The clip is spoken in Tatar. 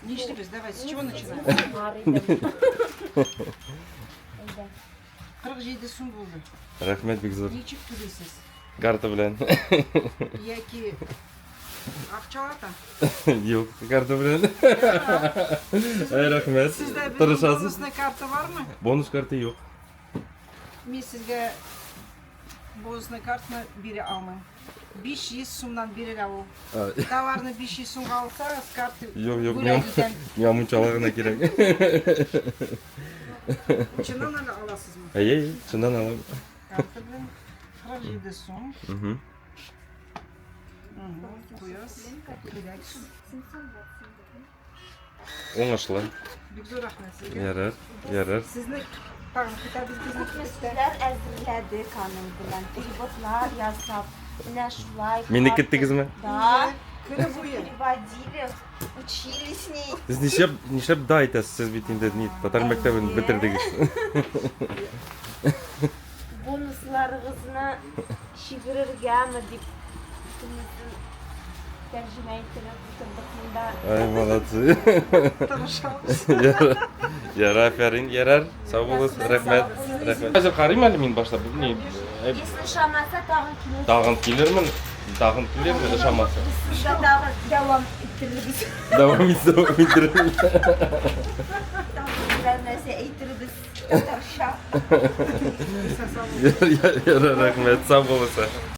Нишлибез, давай, с чего начинаем? 47 сум булды. Рәхмәт бик зур. Ничек түлисез? Карта белән. Яки акчалата? Юк, карта белән. Ай, рәхмәт. Сездә безнең Тырышасыз. бонусный карта бармы? Бонус карта юк. Мин сезгә бонусный картаны бирә алмыйм. 500 сумнан бирелә ул. А, Товарны 500 сумга алсагыз, карта Юк, юк, бүләк миңа итәм. миңа мунчала гына кирәк. Чыннан әле аласызмы? Әйе, әйе, чыннан алам. Карта белән 47 сум. Мгм. Куяс. Релакс. Уңышлы. Бик зур рәхмәт сезгә. Ярар, ярар. Сезне тагын көтәбез безнең Күпме кибеттә. сүзләр әзерләдек аның белән. Переводлар ясап, менә шулай. Мине көттегезме? Да. Көне буе. Переводили, учили с ней. Сез нишләп, нишләп да әйтәсез? Сез бит инде ни, татар мәктәбен бетердегез. Бонусларыгызны чигерергәме дип бөтенесен тәрҗемә иттереп утырдык монда. Ай, молодцы. Тырышабыз. Ярар, ярар, афәрин, ярар. Сау булыгыз, рәхмәт. Рәхмәт. Хәзер карыйм әле мин башлап. Ни, Если ошамаса, тагын килерсез. тагын килермен, тагын килермен, ошамаса. Без сезгә тагын дәвам иттерербез. Дәвам ит, дәвам иттерермен. Тагын берәр нәрсә әйтербез татарча. Ярар, рәхмәт, сау булыгыз.